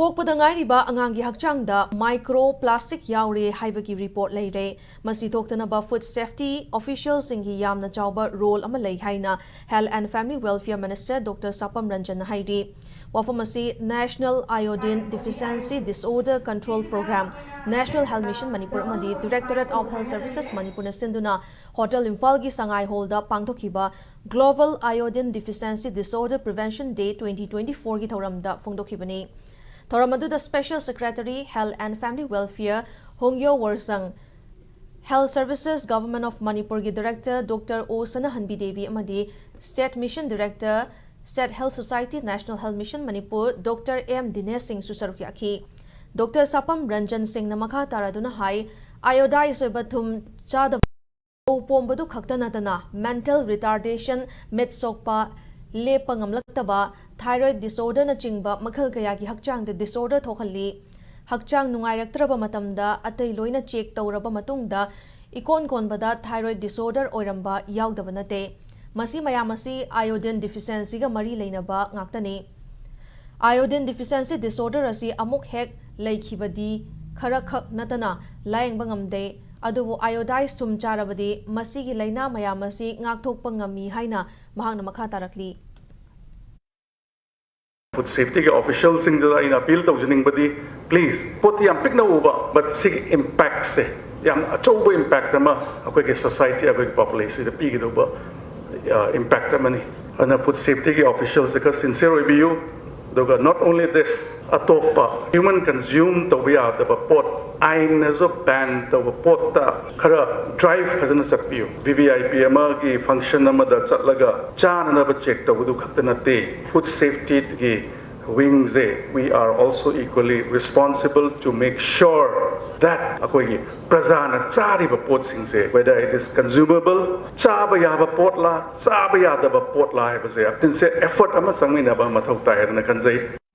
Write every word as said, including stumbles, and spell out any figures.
ꯄꯣꯛꯄꯗ ꯉꯥꯏꯔꯤꯕ ꯑꯉꯥꯡꯒꯤ ꯍꯛꯆꯥꯡꯗ ꯃꯥꯏꯀ꯭ꯔꯣ ꯄ꯭ꯂꯥꯁꯇꯤꯛ ꯌꯥꯎꯔꯦ ꯍꯥꯏꯕꯒꯤ ꯔꯤꯄꯣꯔꯠ ꯂꯩꯔꯦ꯫ ꯃꯁꯤ ꯊꯣꯛꯇꯅꯕ ꯐꯨꯗ ꯁꯦꯐꯇꯤ ꯑꯣꯐꯤꯁꯤꯌꯦꯜꯁꯤꯡꯒꯤ ꯌꯥꯝꯅ ꯆꯥꯎꯕ ꯔꯣꯜ ꯑꯃ ꯂꯩ ꯍꯥꯏꯅ Health and Family Welfare Minister Doctor ꯁꯥꯄꯝ ꯔꯟꯖꯟꯅ ꯍꯥꯏꯔꯤ꯫ ꯋꯥꯐꯝ ꯑꯁꯤ National Iodine Deficiency Disorder Control Program, National Health Mission Manipur ꯑꯃꯗꯤ Directorate of Health Services ꯃꯅꯤꯄꯨꯔꯅ ꯁꯤꯟꯗꯨꯅ ꯍꯣꯇꯦꯜ ꯏꯝꯐꯥꯜꯒꯤ ꯁꯉꯥꯏ ꯍꯣꯜꯗ ꯄꯥꯡꯊꯣꯛꯈꯤꯕ Global Iodine Deficiency Disorder Prevention Day twenty twenty-fourꯒꯤ ꯊꯧꯔꯝꯗ ꯐꯣꯡꯗꯣꯛꯈꯤꯕꯅꯤ꯫ ꯊꯧꯔꯝ ꯑꯗꯨꯗ Special Secretary Health and Family Welfare ꯍꯣꯡꯌꯣ ꯋꯔꯁꯪ, Health Services Government of ꯃꯅꯤꯄꯨꯔꯒꯤ Director Doctor ꯑꯣ ꯁꯅꯥꯍꯟꯕꯤ ꯗꯦꯕꯤ ꯑꯃꯗꯤ State Mission Director, State Health Society, National Health Mission Manipur, Doctor M Dinesh ꯁꯤꯡꯁꯨ ꯁꯔꯨꯛ ꯌꯥꯈꯤ꯫ ꯗꯣꯛꯇꯔ ꯁꯥꯄꯝ ꯔꯟꯖꯟ ꯁꯤꯡꯅ ꯃꯈꯥ ꯇꯥꯔꯗꯨꯅ ꯍꯥꯏ, iodized ꯑꯣꯏꯕ ꯊꯨꯝ ꯆꯥꯗꯕ ꯃꯧ ꯄꯣꯝꯕꯗꯨ ꯈꯛꯇ ꯅꯠꯇꯅ mental retardation, ꯃꯤꯠ ꯁꯣꯛꯄ, ꯂꯦꯞꯄ ꯉꯝꯂꯛꯇꯕ, thyroid disorderꯅꯆꯤꯡꯕ ꯃꯈꯜ ꯀꯌꯥꯒꯤ ꯍꯛꯆꯥꯡꯗ disorder ꯊꯣꯛꯍꯜꯂꯤ꯫ ꯍꯛꯆꯥꯡ ꯅꯨꯡꯉꯥꯏꯔꯛꯇ꯭ꯔꯕ ꯃꯇꯝꯗ ꯑꯇꯩ ꯂꯣꯏꯅ check ꯇꯧꯔꯕ ꯃꯇꯨꯡꯗ ꯏꯀꯣꯟ ꯀꯣꯟꯕꯗ thyroid disorder ꯑꯣꯏꯔꯝꯕ ꯌꯥꯎꯗꯕ ꯅꯠꯇꯦ꯫ ꯃꯁꯤ ꯃꯌꯥꯝ ꯑꯁꯤ iodine deficiencyꯒ ꯃꯔꯤ ꯂꯩꯅꯕ ꯉꯥꯛꯇꯅꯤ꯫ Iodine deficiency disorder ꯑꯁꯤ ꯑꯃꯨꯛ ꯍꯦꯛ ꯂꯩꯈꯤꯕꯗꯤ ꯈꯔꯈꯛ ꯅꯠꯇꯅ ꯂꯥꯌꯦꯡꯕ ꯉꯝꯗꯦ꯫ ꯑꯗꯨꯕꯨ iodized ꯊꯨꯝ ꯆꯥꯔꯕꯗꯤ ꯃꯁꯤꯒꯤ ꯂꯥꯏꯅꯥ ꯃꯌꯥꯝ ꯑꯁꯤ ꯉꯥꯛꯊꯣꯛꯄ ꯉꯝꯃꯤ ꯍꯥꯏꯅ ꯃꯍꯥꯛꯅ ꯃꯈꯥ ꯇꯥꯔꯛꯂꯤ꯫ Food safetyꯒꯤ officialꯁꯤꯡꯗ ꯑꯩꯅ appeal ꯇꯧꯖꯅꯤꯡꯕꯗꯤ, please, ꯄꯣꯠꯇꯤ ꯌꯥꯝ ꯄꯤꯛꯅ ꯎꯕ, but ꯁꯤꯒꯤ impactꯁꯦ, ꯌꯥꯝ ꯑꯆꯧꯕ impact ꯑꯃ ꯑꯩꯈꯣꯏꯒꯤ society, ꯑꯩꯈꯣꯏꯒꯤ populationꯗ ꯄꯤꯒꯗꯧꯕ impact ꯑꯃꯅꯤ꯫ ꯑꯗꯨꯅ food safetyꯒꯤ officialꯁꯦ ꯈꯔ sincere ꯑꯣꯏꯕꯤꯌꯨ꯫ ꯑꯗꯨꯒ not only this, ꯑꯇꯣꯞꯄ human consume ꯇꯧꯕ ꯌꯥꯗꯕ ꯄꯣꯠ, ꯑꯥꯏꯟꯅꯁꯨ ban ꯇꯧꯕ ꯄꯣꯠꯇ ꯈꯔ drive ꯐꯖꯅ ꯆꯠꯄꯤꯌꯨ꯫ VVIP ꯑꯃꯒꯤ function ꯑꯃꯗ ꯆꯠꯂꯒ ꯆꯥꯅꯅꯕ check ꯇꯧꯕꯗꯨ ꯈꯛꯇ ꯅꯠꯇꯦ, food safetyꯒꯤ wingꯁꯦ, we are also equally responsible to make sure that ꯑꯩꯈꯣꯏꯒꯤ ꯄ꯭ꯔꯖꯥꯅ ꯆꯥꯔꯤꯕ ꯄꯣꯠꯁꯤꯡꯁꯦ, whether it is consumable, ꯆꯥꯕ ꯌꯥꯕ ꯄꯣꯠꯂꯥ, ꯆꯥꯕ ꯌꯥꯗꯕ ꯄꯣꯠꯂꯥ ꯍꯥꯏꯕꯁꯦ, sincere effort ꯑꯃ ꯆꯪꯃꯤꯟꯅꯕ ꯃꯊꯧ ꯇꯥꯏ ꯍꯥꯏꯗꯅ ꯈꯟꯖꯩ꯫